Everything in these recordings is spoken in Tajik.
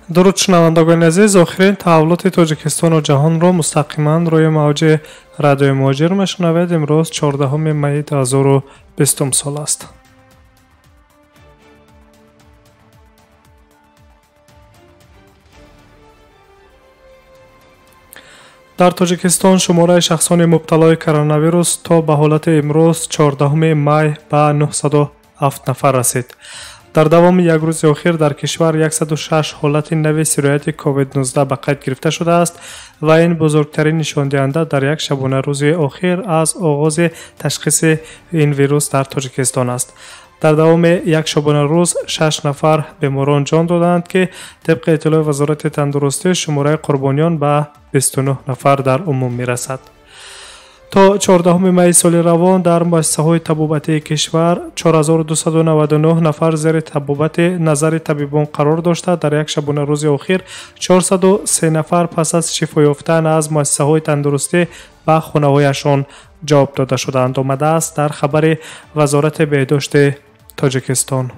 Дуруд, шунавандагони азиз, охирин таҳаввулоти Тоҷикистону ҷаҳонро мустақиман рӯи мавҷи радиои Муҳоҷир мешунавед. Имрӯз 14 майи 2020 сол аст. Дар Тоҷикистон шумораи шахсони мубталои коронавирус то ба ҳолати имрӯз 14 май ба 907 нафар расид. Дар давоми як рӯзи охир дар кишвар 106 ҳолати нави сирояти COVID-19 ба қайд гирифта шудааст ва ин бузургтарин нишондиҳанда дар як шабонарӯзи охир аз оғози ташхиси ин вирус дар Тоҷикистон аст. Дар давоми як шабонарӯз 6 нафар беморон ҷон доданд, ки тибқи иттилои Вазорати тандурустӣ шумораи қурбониён ба 29 нафар дар умум мерасад. То 14 майи соли равон дар муассисаҳои табобатии кишвар 4299 нафар зери табобати назари табибон қарор дошта, дар як шабонарӯзи охир 403 нафар пас аз шифо ёфтан аз муассисаҳои тандурустӣ ба хонаҳояшон ҷавоб дода шудаанд, омадааст дар хабари Вазорати беҳдошти Тоҷикистон.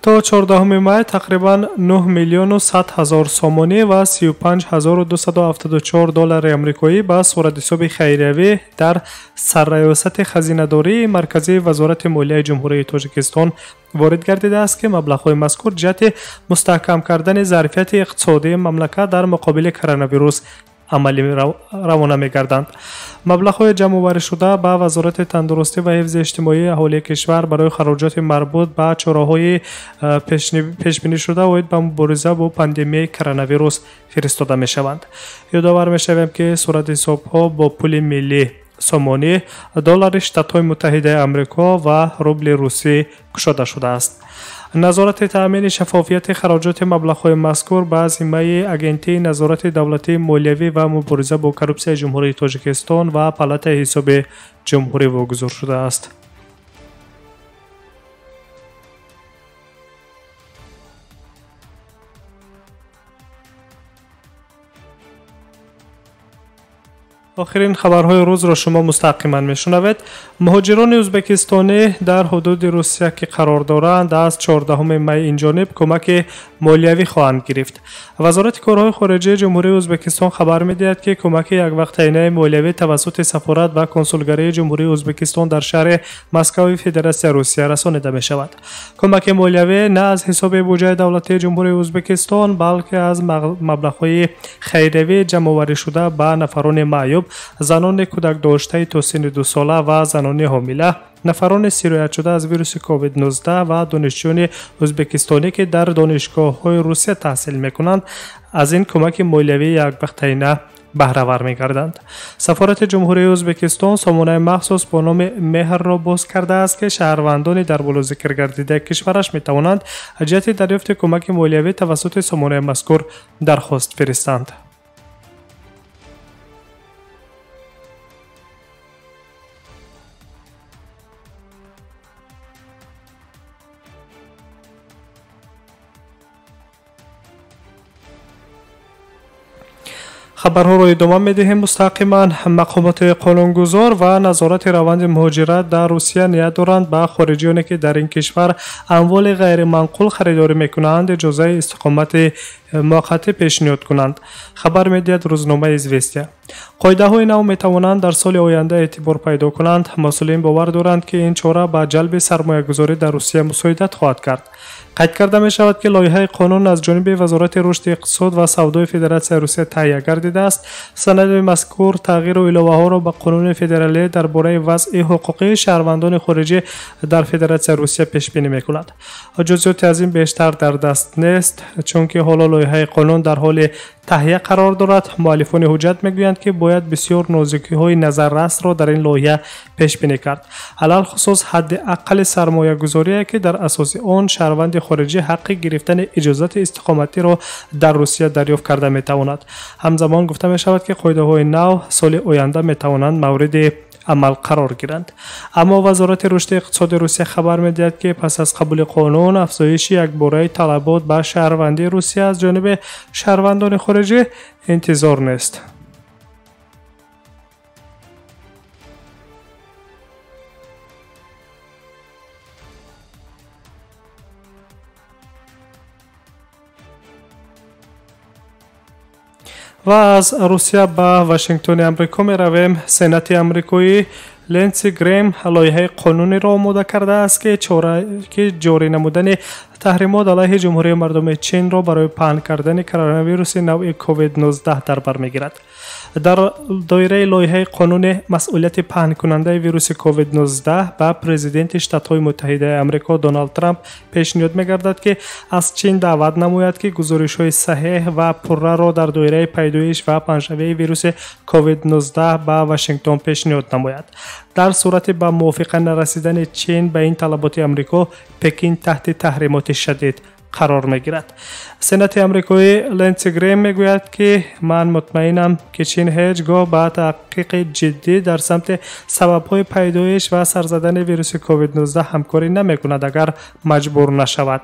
То 14 май тақрибан 9 миллиону 100 ҳазор сомонӣ ва 35 274 доллари амрикоӣ ба суратҳисоби хайриявӣ дар Сарраёсати хазинадории марказии Вазорати молияи Ҷумҳурии Тоҷикистон ворид гардидааст, ки маблағҳои мазкур ҷиҳати мустаҳкам кардани зарфияти иқтисодии мамлакат дар муқобили коронавирус амалӣ равона мегарданд. Маблағҳои ҷамъоваришуда ба Вазорати тандурустӣ ва ҳифзи иҷтимоии аҳолии кишвар барои хароҷоти марбут ба чораҳои пешбинишуда оид ба мубориза бо пандемияи коронавирус фиристода мешаванд. Ёдовар мешавем, ки суратҳисобҳо бо пули миллӣ сомонӣ, доллари Штатҳои Муттаҳидаи Амрико ва рубли русӣ кушода шудааст. Назорати таъмини шаффофияти хароҷоти маблағҳои мазкур ба зиммаи Агентии назорати давлатии молиявӣ ва мубориза бо коррупсияи Ҷумҳурии Тоҷикистон ва Палатаи ҳисоби ҷумҳурӣ вогузор шудааст. Охирин хабарҳои рӯзро шумо мустақиман мешунавед. Муҳоҷирони ӯзбекистонӣ дар ҳудуди Русия, ки қарор доранд, аз 14 май инҷониб кӯмаки молиявӣ хоҳанд гирифт. Вазорати корҳои хориҷии Ҷумҳурии Ӯзбекистон хабар медиҳад, ки кӯмаки яквақтаинаи молиявӣ тавассути сафорат ва консулгарии Ҷумҳурии Ӯзбекистон дар шаҳри Москваи Федератсияи Русия расонида мешавад. Кӯмаки молиявӣ на аз ҳисоби буҷаи давлатии Ҷумҳурии Ӯзбекистон, балки аз маблағҳои хайриявӣ ҷамъоваришуда ба нафарони маъюб, занони кӯдакдоштаи то синни 2 сола ва занони ҳомила, нафарони сироятшуда аз вируси COVID-19 ва донишҷӯёни ӯзбекистонӣ, ки дар донишгоҳҳои Русия таҳсил мекунанд, аз ин кӯмаки молиявии яквақтаина баҳравар мегарданд. Сафорати Ҷумҳурии Ӯзбекистон сомонаи махсус бо номи Меҳрро боз кардааст, ки шаҳрвандони дар боло зикр гардидаи кишвараш метавонанд ҷиҳати дарёфти кӯмаки молиявӣ тавассути сомонаи мазкур дархост фиристанд. Хабарҳоро идома медиҳем мустақиман. Мақомоти қонунгузор ва назорати раванди муҳоҷират дар Русия ният доранд ба хориҷиёне, ки дар ин кишвар амволи ғайриманқул харидорӣ мекунанд, иҷозаи истиқомати муваққатӣ пешниҳод кунанд, хабар медиҳад рӯзномаи Известия. Қоидаҳои нав метавонанд дар соли оянда эътибор пайдо кунанд. Масъулин бовар доранд, ки ин чора ба ҷалби сармоягузорӣ дар Русия мусоидат хоҳад кард. Қайд карда мешавад, ки лоиҳаи қонун аз ҷониби Вазорати рушди иқтисод ва савдои Федератсияи Русия таҳия гардидааст. Санади мазкур тағйиру иловаҳоро ба Қонуни федералӣ дар бораи вазъи ҳуқуқии шаҳрвандони хориҷӣ дар Федератсияи Русия пешбинӣ мекунад. Ҷузъиёти аз ин бештар дар даст нест, чунки ҳоло лоиҳаи қонун дар ҳоли таҳия қарор дорад. Муаллифони ҳуҷҷат мегӯянд, ки бояд бисёр нозукиҳои назаррасро дар ин лоиҳа пешбинӣ кард, алалхусус ҳадди аққали сармоягузорие, ки дар асоси он шаҳрванди хориҷӣ ҳаққи гирифтани иҷозати истиқоматиро дар Русия дарёфт карда метавонад. Ҳамзамон гуфта мешавад, ки қоидаҳои нав соли оянда метавонанд мавриди амал қарор гиранд. Аммо Вазорати рушди иқтисоди Русия хабар медиҳад, ки пас аз қабули қонун афзоиши якбораи талабот ба шаҳрвандии Русия аз ҷониби шаҳрвандони хориҷӣ интизор нест. Ва аз Русия ба Вашингтони Амрико меравем. Сенати амрикоӣ Линдси Грем лоиҳаи қонуниро омода кардааст, ки ҷорӣ намудани таҳримот алайҳи Ҷумҳурии Мардумии Чинро барои паҳн кардани коронавируси навъи COVID-19 дар бар мегирад. Дар доираи лоиҳаи қонуни масъулияти паҳнкунандаи вируси COVID-19 ба президенти Штатҳои Муттаҳидаи Амрико Доналд Трамп пешниҳод мегардад, ки аз Чин даъват намояд, ки гузоришҳои саҳеҳ ва пурраро дар доираи пайдоиш ва паҳншавии вируси COVID-19 ба Вашингтон пешниҳод намояд. Дар сурати ба мувофиқа нарасидани Чин ба ин талаботи Амрико, Пекин таҳти таҳримоти шадид қарор мегирад. Сенати амрикоӣ Линдси Грем мегӯяд, ки ман мутмаинам, ки Чин ҳеҷ гоҳ ба таҳқиқи ҷиддӣ дар самти сабабҳои пайдоиш ва сарзадани вируси COVID-19 ҳамкорӣ намекунад, агар маҷбур нашавад.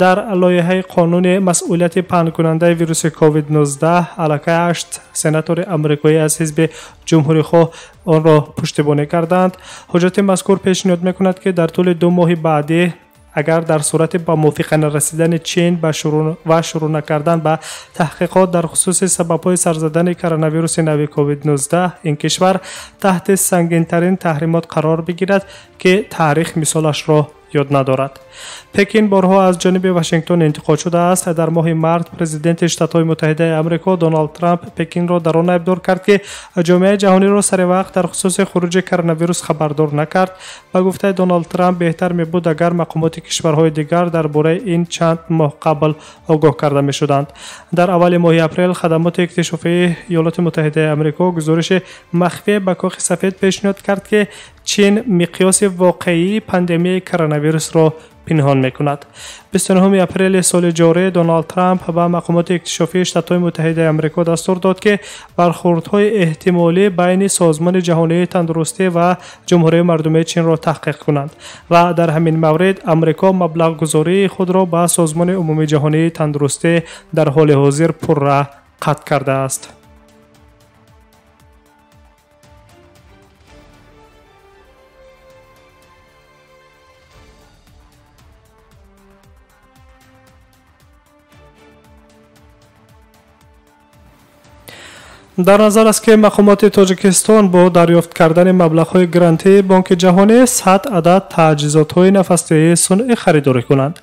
Дар лоиҳаи қонуни масъулияти паҳнкунандаи вируси COVID-19 аллакай 8 сенатори амрикоӣ аз ҳизби ҷумҳурихоҳ онро пуштибонӣ карданд. Ҳуҷҷати мазкур пешниҳод мекунад, ки дар тӯли 2 моҳи баъдӣ агар дар сурати ба мувофиқа нарасидани Чин ва шурӯъ накардан ба таҳқиқот дар хусуси сабабҳои сарзадани коронавируси нави COVID-19 ин кишвар таҳти сангинтарин таҳримот қарор бигирад, ки таърих мисолашро ёд надорад. Пекин борҳо аз ҷониби Вашингтон интиқод шудааст. Дар моҳи март президенти Штатҳои Муттаҳидаи Амрико Доналд Трамп Пекинро дар он айбдор кард, ки ҷомеаи ҷаҳониро сари вақт дар хусуси хуруҷи коронавирус хабардор накард. Ба гуфтаи Доналд Трамп, беҳтар мебуд, агар мақомоти кишварҳои дигар дар бораи ин чанд моҳ қабл огоҳ карда мешуданд. Дар аввали моҳи апрел хадамоти иктишофии Иёлоти Муттаҳидаи Амрико гузориши махфие ба Кохи Сафед пешниҳод кард, ки Чин миқёси воқеии пандемияи коронавирусро пинҳон мекунад. 29 апрели соли ҷорӣ Доналд Трамп ба мақомоти иктишофии Штатҳои Муттаҳидаи Амрико дастур дод, ки бархӯрдҳои эҳтимолӣ байни Созмони Ҷаҳонии Тандурустӣ ва Ҷумҳурии Мардумии Чинро таҳқиқ кунанд ва дар ҳамин маврид Амрико маблағгузории худро ба Созмони Умумии Ҷаҳонии Тандурустӣ дар ҳоли ҳозир пурра қатъ кардааст. Дар назар аст, ки мақомоти Тоҷикистон бо дарёфт кардани маблағҳои грантии Бонки Ҷаҳонӣ 100 адад таҷҳизотҳои нафасдиҳии сунъӣ харидорӣ кунанд.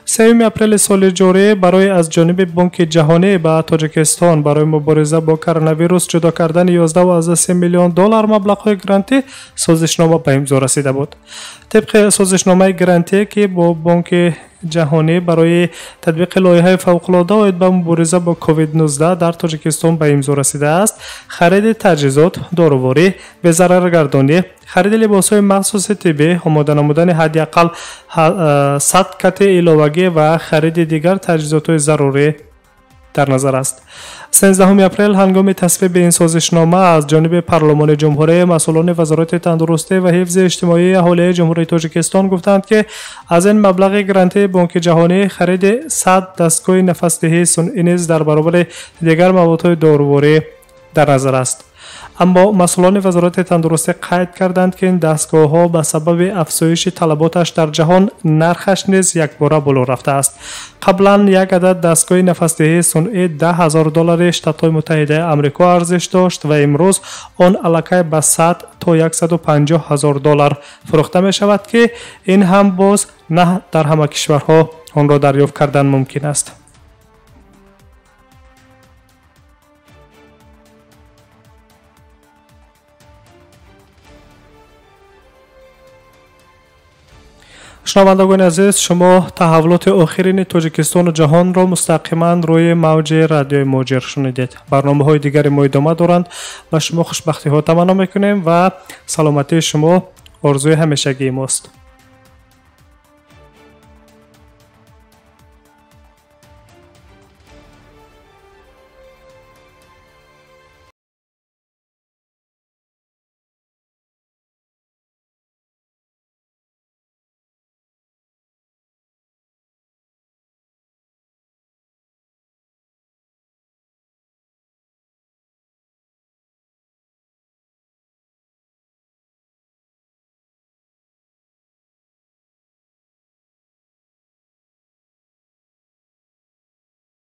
3 апрели соли ҷорӣ барои аз ҷониби Бонки Ҷаҳонӣ ба Тоҷикистон барои мубориза бо коронавирус ҷудо кардани 11,3 миллион доллар маблағҳои грантӣ созишнома ба имзо расида буд. Тибқи созишномаи грантие, ки бо Бонки Ҷаҳонӣ барои татбиқи лоиҳаи фавқулода оид ба мубориза бо COVID-19 дар Тоҷикистон ба имзо расидааст, хариди таҷҳизот, доруворӣ, безараргардонӣ, хариди либосҳои махсуси тиббӣ, омода намудани ҳадди ақал 100 кати иловагӣ ва хариди дигар таҷҳизотҳои зарурӣ дар назар аст. 13 апрел ҳангоми тасвиби ин созишнома аз ҷониби Парлумони Ҷумҳурӣ масъулони Вазорати тандурустӣ ва ҳифзи иҷтимоии аҳолии Ҷумҳурии Тоҷикистон гуфтанд, ки аз ин маблағи грантии Бонки Ҷаҳонӣ хариди 100 дастгоҳи нафасдиҳии сунъӣ низ дар баробари дигар маводҳои доруворӣ дар назар аст. Аммо масъулони Вазорати тандурустӣ қайд карданд, ки ин дастгоҳҳо ба сабаби афзоиши талаботаш дар ҷаҳон нархаш низ якбора боло рафтааст. Қаблан як адад дастгоҳи нафасдиҳии сунъӣ 10 000 доллари Штатҳои Муттаҳидаи Амрико арзиш дошт ва имрӯз он аллакай ба 100 то 150 000 доллар фурӯхта мешавад, ки ин ҳам боз на дар ҳама кишварҳо онро дарёфт кардан мумкин аст. Шунавандагони азиз, шумо таҳаввулоти охирини Тоҷикистону ҷаҳонро мустақиман рӯи мавҷи радиои Муҳоҷир шунидед. Барномаҳои дигари мо идома доранд. Ба шумо хушбахтиҳо таманно мекунем ва саломатии шумо орзуи ҳамешагии мост.